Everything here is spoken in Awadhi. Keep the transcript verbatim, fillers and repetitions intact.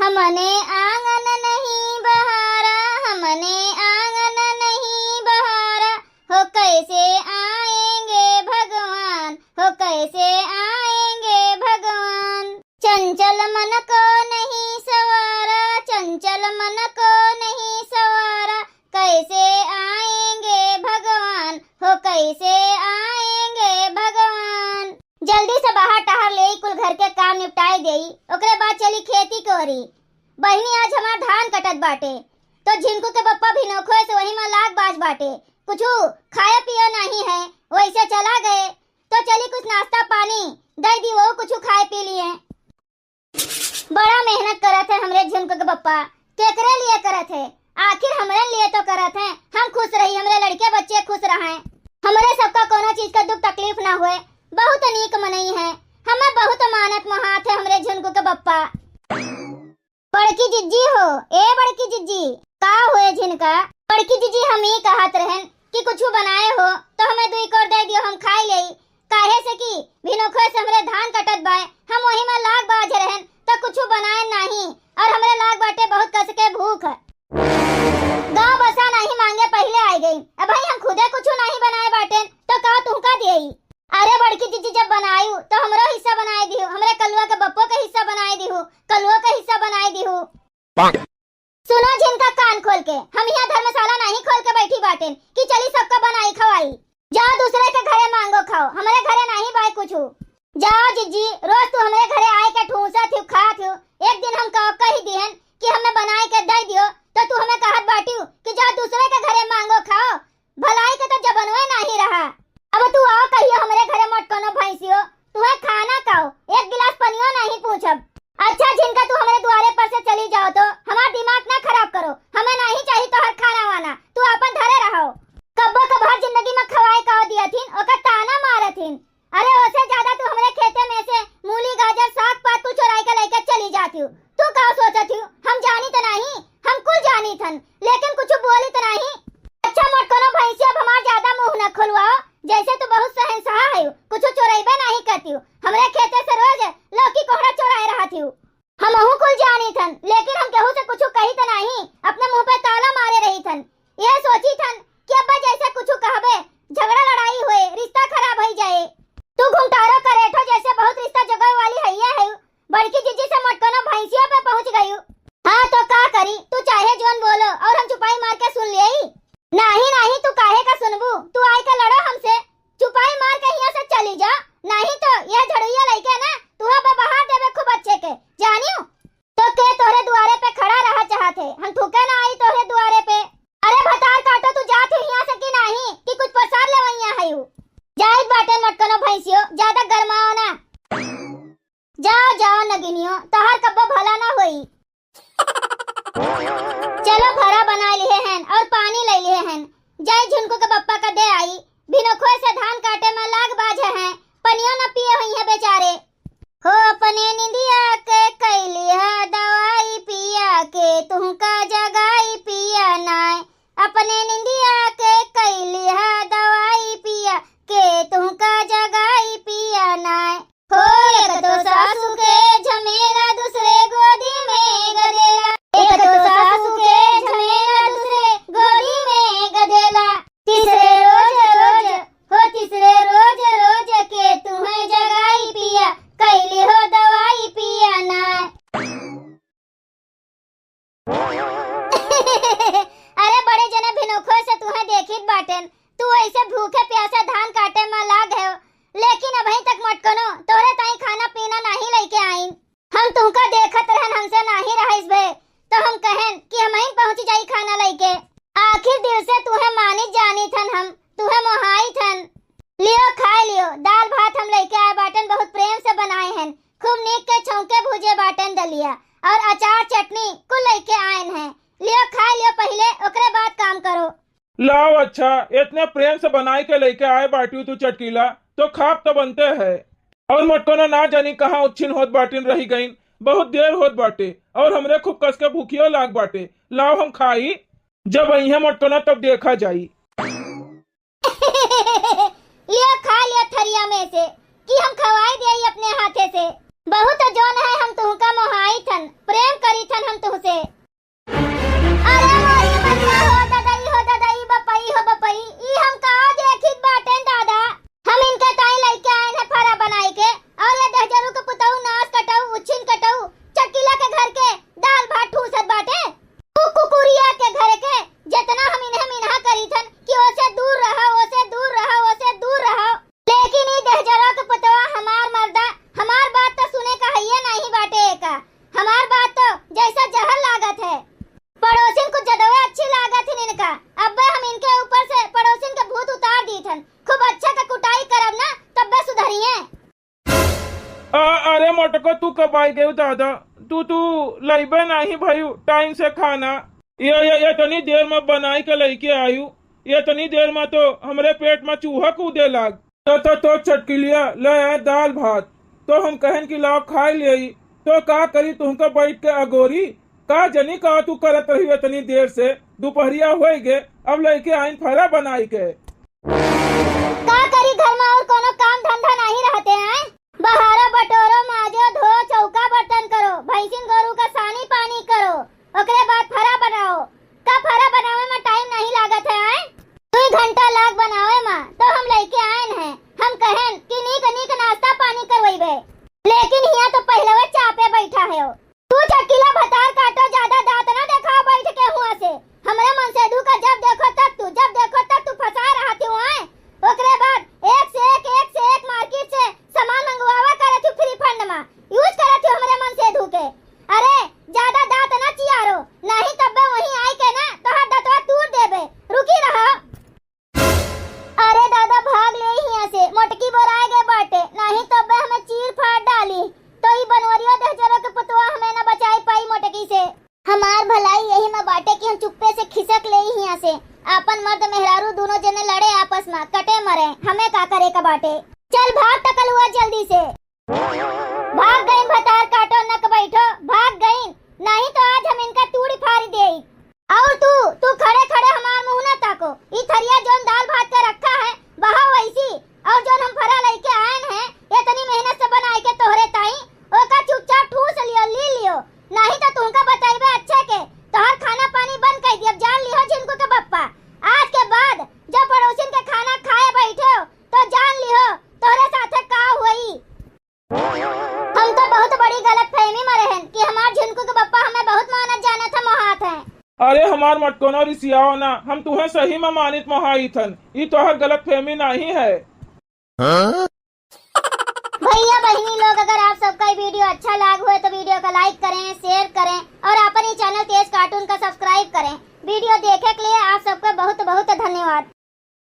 हमने आंगन नहीं बहारा, हमने आंगन नहीं बहारा, हो कैसे आएंगे भगवान, हो कैसे आएंगे भगवान। चंचल मन को नहीं संवारा, चंचल मन को नहीं संवारा, कैसे आएंगे भगवान, हो कैसे आएंगे भगवान। जल्दी से बहार टहर लेई, कुल घर के काम निपटाए देई, ओकरे बाद चली खेती कोरी। बहिनी, आज हमार धान कटत बाटे, तो झिनकू के बप्पा भिनोखो से वही में लाग बाज बाटे, कुछु खाए पिए नाही है, वैसे चला गए, तो चली कुछ नाश्ता पानी दे दी, वो कुछ खाए पी लिए। बड़ा मेहनत करत है हमरे झिनकू के बप्पा, केकरे लिए करत है? आखिर हमरे लिए तो करत है। हम खुश रही, हमरे लड़के बच्चे खुश रहें, हमरे सबका कोनो चीज का दुख तकलीफ ना होए। बहुत नीक मनई है, हमें बहुत मानत मोहात है हमरे झिनकू के बप्पा। बड़की जिज्जी हो, ए बड़की जिज्जी, का होए झिनका? बड़की जिज्जी, हम ई कहत रहन कि कुछु बनाए हो तो हमें दुई कोर दे दियो, हम खाई लेई। काहे से कि भिनोखो से हमरे धान कटत बाय, हम वही में लाग बाज रहन तो कुछु बनाए नाही, और हमरे लाग बाटे बहुत कस के भूख। गाँव बसा नाही मांगे पहिले आए गई, अब भाई हम खुदे कुछु नाही बनाए बाटेन तो का तुहका दियई? अरे बड़की जिज्जी, जब बनायू तो हमरो हिस्सा बनाए दिहू, हमरे कलुआ के बप्पो के हिस्सा बनाए दिहू, कलुओ के हिस्सा बनाए दिहू। सुनो झिनका, कान खोल के, हम यहाँ धर्मशाला नाही खोल के बैठी बाटेन कि चली सबका बनाई खवाई। जाओ दूसरे के घरे मांगो खाओ, हमरे घरे नाही बाय कुछु। जाओ जिज्जी, रोज तू हमरे घरे आए के ठूसत हिउ, खात हिउ। एक दिन हम का कही दिहन कि हमें बनाए के दे दियो, तो तू हमें कहत बाटिउ कि जाओ दूसरे के घरे मांगो खाओ। भलाई के तो जबनवे नाही रहा। अब तू आओ कहियो हमरे घरे मोटकनो भैंसियो, तुहे खाना खाओ, एक गिलास पनियो नाही पूछब। अच्छा झिनका, तू हमरे दुआरे पर से चली जाओ तो, हमार दिमाग ना खराब करो, हमें नाही चाही तोहर खाना वाना, तू आपन धरे रहो। कब्बो कभार जिंदगी में खवाए का दिया थिन, ओकर ताना मारत हिन। अरे ओसे ज्यादा तू हमरे खेते में से मूली, गाजर, साग पात कुल चोराई के लेके चली जातिउ। तू का सोचत हिउ? हम जानी त नाही, हम कुल जानी थन, लेकिन कुछ बोली त नाही। अच्छा मोटकनो भैंसिया, अब हमार ज्यादा मुंह न खुलवाओ, जैसे तू बहुत शहंशाह है, कुछ चोराइबे नाही करतिउ। हमरे खेते से रोज लौकी कोहड़ा चोराए रहत हिउ। हमहू कुल जानी थन, लेकिन हम केहू से कुछ कही त नाही, अपने मुंह पे ताला मारे रही थन। यह सोची थन कि अब्बा जैसे कुछ कहबे, झगड़ा लड़ाई होए, रिश्ता खराब होई जाए। तू घुमटारो करेठो जैसे बहुत रिश्ता जोगावे वाली हइया है, बड़की जिज्जी से मोटकनो भैंसिया पे पहुंच गयू। हाँ तो का करी, तू चाहे जोन बोलो और हम चुपाई मार के सुन लेई। नाही नाही, तू काहे का सुनबू, तू आई के लड़ो हमसे, चुपाई मार के हियां से चली जा, नाही तो यह झड़ुइया लइके ना तुहा बबहार देबे खूब अच्छे के, जानियो। तो के तोहरे दुआरे पे खड़ा रहा चाहत है? हम थूके ना आई तोहरे दुआरे पे। अरे भतार काटो, तू जात हो हियां से कि नाही कि कुछ पसार लेवइया है उ। जाइत बाटे मोटकनो भैंसियो, ज्यादा गरमाओ ना। जाओ जाओ नगिनियो, तोहर कब्बो भला ना होई। चलो भरा बनाए लिहे हन और पानी ले लिहे हन, जाई झुनकू के बप्पा का दे आई। भिनोखो से धान काटे में लाग बाझे हैं, पनियो न पिए हुई है बेचारे। हो अपने निंदिया के कैली है दवाई पिया के तुहका जगाई पिया नाय। अपने निंदिया के कैली है दवाई पिया के तुहका जगाई पिया नाय। हो एक तो सासू के झमेला दूसरे गोदी में गदेला। एक तो सासू के झमेला दूसरे गोदी में गदेला। तीसरे रोज रोज हो तीसरे रोज रोज के तुहे जगाई पिया, कैली हो दवाई पिया ना। अरे बड़े जने भिनोखो से तुहे देखित बाटेन, तू ऐसे भूखे प्यासे धान काटे में लाग है, लेकिन अबहीं तक मोटकनो तोहरे ताई खाना पीना नाही लइके आइन। हम तुहका देखत रहन, हमसे नाही रहिस भे, तो हम कहन कि हमहिन पहुँच जाई खाना लइके। आखिर दिल से तुहे मानित जानित हन हम, तुहे मोहाइत हन। लियो खाए लियो, दाल भात हम लइके आए बाटेन, बहुत प्रेम से बनाए हन, खूब नीक के छौंके भूजे बाटेन दलिया और अचार चटनी कुल लइके आएन हैं। लियो खाए लियो पहिले, ओकरे बाद काम करो। लाओ अच्छा, इतने प्रेम से बनाए के लइके आए बाटिउ तू चटकीला, तो खाब तो बनते है। और मोटकनो ना जानी कहाँ उच्छिन होत बाटिन रही गईन, बहुत देर होत बाटे और हमरे खूब कस के भूखियो लाग बाटे। लाओ हम खाई, जब अइहें मोटकनो तब देखा जाई। लियो खा लियो थरिया में से, कि हम खवाई देई अपने हाथे से। बहुत जोन है हम तुहका मोहाई थन, प्रेम करी थन आइ गयो दादा, तू, तू लइबे नाहीं भयू टाइम से खाना। ये, ये, ये तनी देर में बनाई के लइके आयु, ये तनी देर में तो हमरे पेट में चूहा कूदे लाग। तो, तो, तो चटकिलिया ले आए दाल भात, तो हम कहन कि लाओ खाए लेई, तो का करी तुहका बैठ के अगोरी, का जनी का तू करत रही इतनी देर से, दुपहरिया होई गे, अब लइके आइन फरा बनाई के। का करी, घर में और कोनो काम धंधा नाहीं रहते हैं? बहारो बटोरो, माजो धो, चौका बर्तन करो, भैंसिन गोरू का सानी पानी करो, ओकरे बाद फरा बनाओ। का फरा बनावे में टाइम नाहीं लागत है, आय? दुई घंटा लाग बनावे में, तो हम लइके आयन हैं। हम कहेन कि नीक नीक नाश्ता पानी करवइबे, लेकिन हियाँ तो पहलवे चापे बैठा है। तू चटकिला भतार काटो, ज्यादा दांत ना देखाओ बैठ के हुआ से। हमरे मनसेधू का जब देखो तब तू, जब देखो तब तू फंसा रहत हो, आय? ओकरे बाद एक से एक, एक से एक मार्केट से सामान मंगवावा करत हो, फ्री फंड में यूज करत हो हमरे मनसेधू के। अरे, ज्यादा दांत ना चियारो, नाहीं तब्बे वहीं आइ के ना तोहार दतवा तूर देबे। रुकी रहो। अरे दादा, भाग ले हियाँ से, मोटकी बोराए गए बाटे, नाहीं तब्बे हमें चीर फाड़ डाली। तो ई बनवरियो देहजरो के पुतवा हमें ना बचाई पाई मोटकी से। हमार भलाई यही में बाटे कि हम चुप्पे से खिसक ले हियाँ से। आपन मर्द मेहरारू दोनों जने लड़े आपस में, कटे मरे, हमें का करे का बाटे? चल भाग टकलुआ जल्दी से। भाग गइन भतार काटो नक बैठो, भाग गइन, नाहीं तो आज हम इनका तूड़ी फारी देई। और तू, तू खड़े खड़े हमार मुँह न ताको। ई थरिया जौन दाल भात का रखा है, बहाओ वैसी। और जौन हम फरा लइके आयन हैं, इतनी मेहनत से बनाए के तोहरे ताई, ओका चुपचाप ठूस लियो, ली लियो। नाहीं तो तुमका बताइबे अच्छे के, तोहर खाना पानी बंद कर दियब, जान लिहो झिनकू के बप्पा। आज के बाद जब पड़ोसिन के खाना खाए बैठे हो, तो जान लिहो तोहरे साथे का होई। हम तो बहुत बड़ी गलतफहमी में रहन कि हमार झिनकू के बप्पा हमें बहुत मानत जानत है, मोहात है। अरे हमार मटकोनो, रिसियाओ ना, हम तुहें सही में मानित मोहाइत हन। ई तोहर गलतफहमी नाहीं है। हाँ? भैया बहिनी लोग, अगर आप सबका ये वीडियो अच्छा लाग होए तो वीडियो का लाइक करें, शेयर करें और आपन ये चैनल तेज कार्टून का सब्सक्राइब करें। वीडियो देखे के लिए आप सब